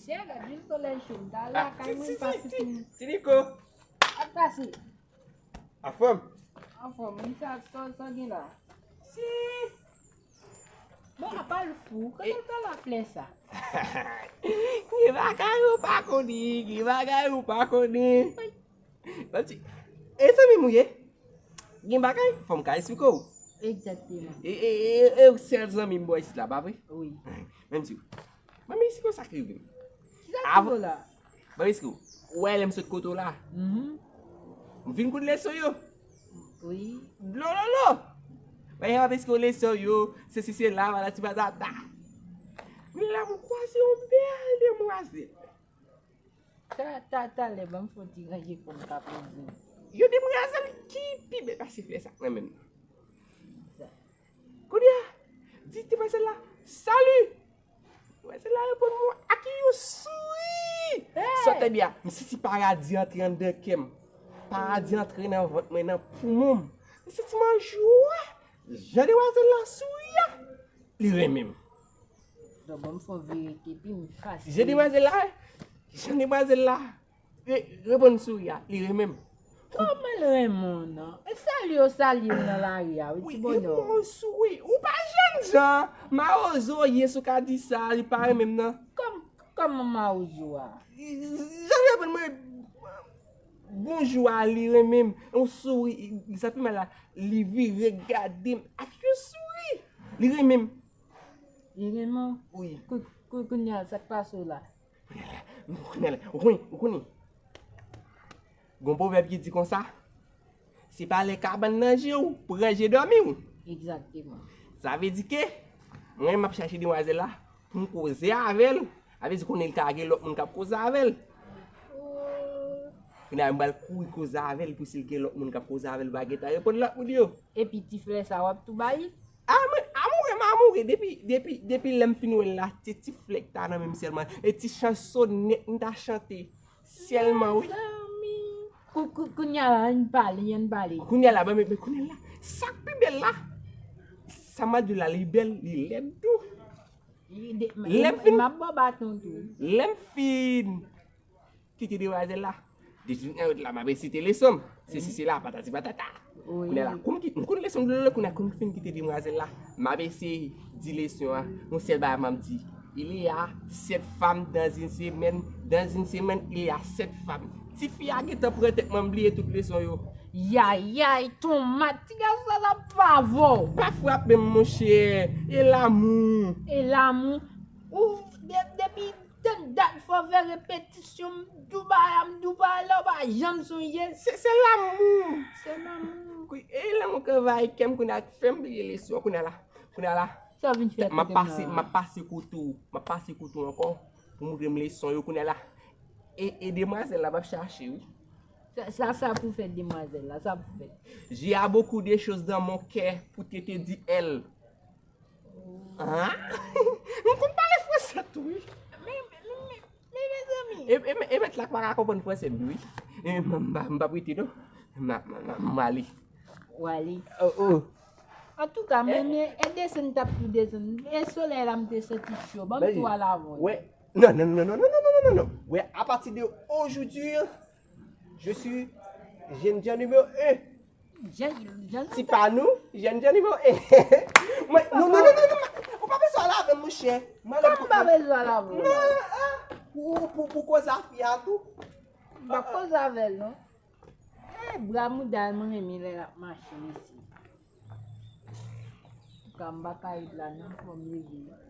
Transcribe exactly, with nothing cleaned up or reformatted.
Tiaga, di solèy cho. Gade lakay mwen, pase ti, ti Niko. Ap pase. Anfòm? Anfòm, wi, sa, sa, sa gen la. Si. Bon, apa l fou, kote l pran laflè sa? Gen bagay ou pa konnen, gen bagay ou pa konnen. Bon, ti, e zanmi m ou ye? Gen bagay, fò m ka esplike w. Egzakteman. E, e, e, e, ou sèl zanmi m bò isit la, pa vre? Wi. Menm si. Manmi, si konsa k rive m. Kisa k rive w la? Manmi, si ou wè lè m sot kote w la. Mhm. M vin konn leson yo. Wi. Dlo lolo. Mwen ap esplike w leson yo, se si se la, patati patata. Kounye la, m kwaze yon bèl demwazèl. Ta, ta, talè, ban m fè yon ti ranje kò m ka poze. Yon demwazèl ki pi bèl pase flè sa k nan men m nan. Kounye a, di demwazèl la, "Salut!" Demwazèl la reponn mwen ak yon souri. Hey! Sa w tande a, m santi paradi antre anndan kè m. Paradi antre nan vant mwen, nan poumon m. M santi m an jwa. Jan demwazèl la souri a, li renmen m. Donk, ban m fè yon verite, pi m fasil. Jan demwazèl la, jan demwazèl la re-, reponn souri a, li renmen m. Kòman l renmen w non? E salye w salye m nan lari a, wi, wi, ti bonè. Ou souri. Ou pa jènjan. Mawozo ye, si w ka di sa, li pa renmen m nan. Kòm, kòman mawozo a? Jan l reponn mwen bonjou a, li renmen m. Yon souri, sa pi mal la, li vire gade m ak yon souri. Li renmen m. Li renmen w? Wi. Kou-, kou-, kounye a, sa k pase w la? Kounye a la, ou konnen, ou konnen. Gon pwovèb ki di konsa, se pa lè kabann nan je w, pran je dòmi w. Egzakteman. Sa vle di ke mwen, m ap chache demwazèl la pou m koze avè l. Sa vle di konnen l ka gen lòt moun k ap koze avè l. Kounye a, m pral kouri koze avè l pou si l gen lòt moun k ap koze avè l, pa gentan reponn lòt moun yo. Epi ti flè sa, w ap tou ba li? A mwen, a mouri, m a mouri. Depi, depi, depi lè m fin wè l la, se ti flè k ta nan men m sèlman. E ti chan sonèt m ta chante sèlman, wi. Mezanmi. Kou-, kou-, kounye a la, ann pale, ann pale. Kounye a la, ban m, men kounye a la, sa k pi bèl la, sa m a di w la, li bèl, li lèd tou. Li de-, lè m e, e fin, m ap ba w baton tou. Lè m fin kite demwazèl la. Depi nan wout la, m ap resite leson m. Se si se la, patati patata. Wi. Kounye a la, kou m ki-, m konn leson m lè, kounye a, kou m fin kite demwazèl la, m ap eseye di leson an. Yon sèl bagay m ap di. Il y a sept femmes dans une semaine. Dans une semaine, il y a sept femmes. Tifi a gentan pran tèt mwen, m bliye tout leson yo. Yayay, tonmat, ti gason sa, sa p ap fè avè w. Pa frape m, monchè. E lamou. E lamou. Ou, de-, depi tann dat fò fè repetisyon, m di w bagay la, m di w bagay la, ou pa janm sonje l. Se, se lamou. Se lamou. Kou-, e lanmou k anvayi kè m kounye a k fè m bliye leson an kounye a la. Kounye a la. Sa w vin fè kote m nan la? M ap pase, m ap pase kote w. M ap pase kote w ankò pou montre m leson yo kounye a la. E, e demwazèl la m ap chache, wi. Sa, sa, sa pou fè demwazèl la, sa pou fè. J'ai beaucoup de choses dans mon cœur pour te, te dire elle. Ah? M konn pale fransè tou, wi. Men, men, men, men, mezanmi. E, e, e mèt la pa ka konprann fransè m, wi. E, m, m, m, m p ap rete, non. M, m, m, m ale. W ale. Oh, oh. Antouka, men, men, e desann, m t ap tou desann. E solèy la, m te santi cho. Ban m tou al avè w. Wè. Non, non, non. Wè, à partir de aujourd'hui, je suis jènjan nimewo en. Jèn, jèn. Ti pa nou, jènjan nimewo en. Mwen, non, non, non, non, non, ou pa bezwen al avè m, monchè. Mwen, kòman m pa bezwen al avè w la? Non, ah, pou, pou, pou koze a fi a tou. M p ap koze avè l, non. Eh, bra mouda l, mwen renmen lè l ap mache, mesye. Antouka, m pa ka ret la, non, fò m leve.